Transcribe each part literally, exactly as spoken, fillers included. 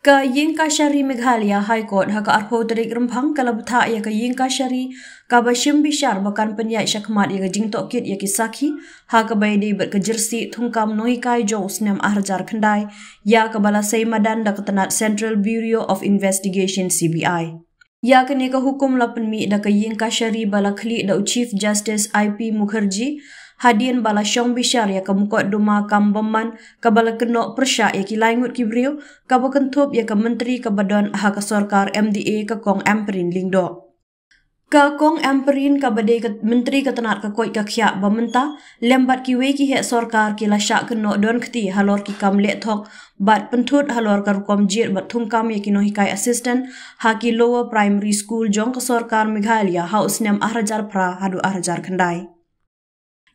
Ka Ïing Kashari Meghalaya High Court ha ka arphew tarik Rymphang ka la bthah ïa ka Ïing Kashari kaba shim bishar ba kan pynïaid shakhmat ïa ka jingtohkit ïa ki sakhi ha kaba ïadei bad ka jyrsieh thungkam nonghikai jong u snem arhajar khyndai, ïa kaba la sei madan da ka tnat Central Bureau of Investigation, C B I. Ïa kane ka hukum la pynmih da ka Ïing Kashari ba la khlieh da u Chief Justice I P Mukherjee, hadien ba la shong bishar ïa ka mukotduma kam bymman kaba la kynnoh pyrshah ïa ki lai ngut ki briew, kaba kynthup ïa ka Myntri kaba don ha ka sorkar M D A, ka Kong Ampareen Lyngdoh. Ka Kong Ampareen, kaba dei ka Myntri ka tnat ka koit ka khiah ba mynta, lem bad kiwei ki heh sorkar, ki la shah kynnoh don kti halor ki kam leh thok bad pynthut halor ka rukom jied bad thungkam ïa ki nonghikai assistant ha ki lower primary school jong ka sorkar Meghalaya ha u snem arhajar phra haduh arhajar khyndai.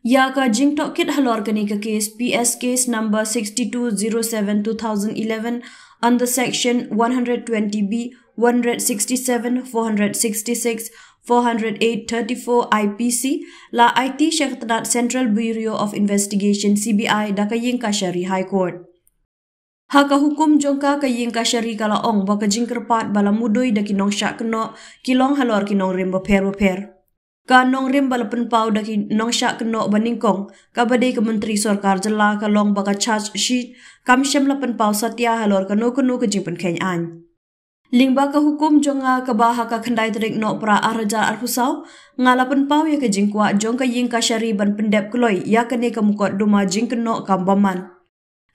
Ïa ka jingtohkit halor kane ka case, P S case number six two zero seven two thousand eleven, under section one hundred twenty B, one hundred sixty-seven, four hundred sixty-six, four hundred eight, thirty-four I P C, la aiti sha ka tnat Central Bureau of Investigation, C B I, da ka Ïing Kashari High Court. Ha ka hukum jong ka, ka Ïing Kashari ka la ong ba ka jingkyrpad ba la mudui da ki nongshah kynnoh ki long halor ki nongrim bapher bapher. Ka nongrim ba la pynpaw da ki nongshah kynnoh ba nyngkong, kaba dei ka Myntri Sorkar Jylla, ka long ba ka charge sheet kam shym la pynpaw satia halor kano kano ka jingpynkheiñ aiñ. Lyngba ka hukum jong nga kaba ha ka khyndai tarik Nohprah arhajar arphew saw, nga la pynpaw ïa ka jingkwah jong ka Ïing Kashari ban pyndep kloi ïa kane ka mukotduma jingkynnoh kam bymman.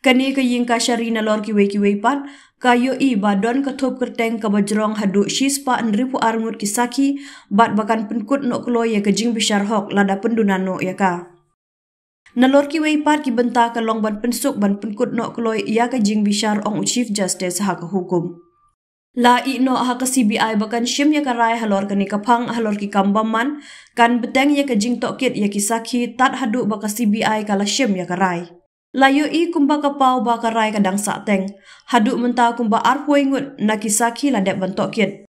Kane ka Ïing Kashari, nalor kiwei kiwei pat, ka ïohi ba don ka thup kyrteng kaba jrong haduh shispah hynriewphew ar ngut ki sakhi, bad ba kan pynkut noh kloi ïa ka jingbishar hok lada pynduna noh ïa ka. Nalor kiwei pat ki bynta ka long ban pynsuk ban pynkut noh kloi ïa ka jingbishar, ong u Chief Justice ha ka hukum. La ïeh noh ha ka C B I ba kan shim ïa ka rai halor kane ka phang halor ki kam bymman, kan bteng ïa ka jingtohkit ïa ki sakhi tad haduh ba ka C B I ka la shim ïa ka rai. La ïohi kumba ka paw ba ka rai ka dang sahteng. Haduh mynta kumba arphew ngut na ki sakhi la dep ban tohkit.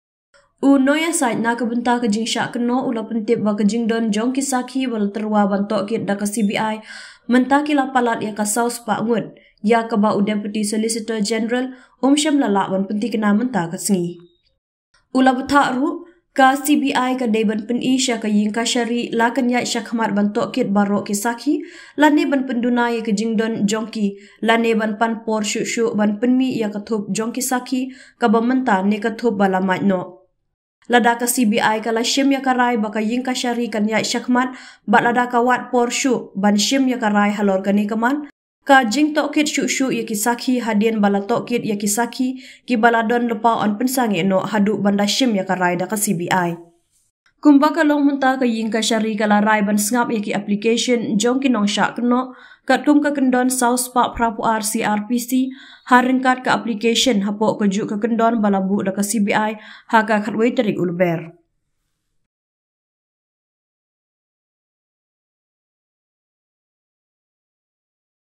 U nongïasaid na ka bynta ka jingshah kynnoh u la pyntip ba ka jingdon jong ki sakhi ba la tyrwa ban tohkit da ka C B I mynta ki la palat ïa ka saw spah ngut, ïa kaba u Deputy Solicitor General um shym la lah ban pynthikna mynta ka sngi. U la bthah ruh, ka C B I ka dei ban pyni sha ka Ïing Kashari la kan ïaid shakhmat ban tohkit baroh ki sakhi, lane ban pynduna ïa ka jingdon jong ki, lane ban pan por shuh shuh ban pynmih ïa ka thup jong ki sakhi kaba mynta ne ka thup ba la mad noh. Lada ka C B I ka la shim ïa ka rai ba ka Ïing Kashari kan ïaid shakhmat, bad lada ka wad por shuh ban shim ïa ka rai halor kane ka man, ka jingtohkit shuh shuh ïa ki sakhi hadien ba la tohkit ïa ki sakhi kiba la don lypa yn pynsangeh noh haduh ban da shim ïa ka rai da ka C B I. Kumba ka long mynta, ka Ïing Kashari ka la rai ban sngap ïa ki application jong ki nongshah kynnoh katkum ka kyndon saw spah phra phew ar C R P C, ha ryngkat ka application hapoh kajuh ka kyndon ba la buh da ka C B I ha ka khatwei tarik u Lber.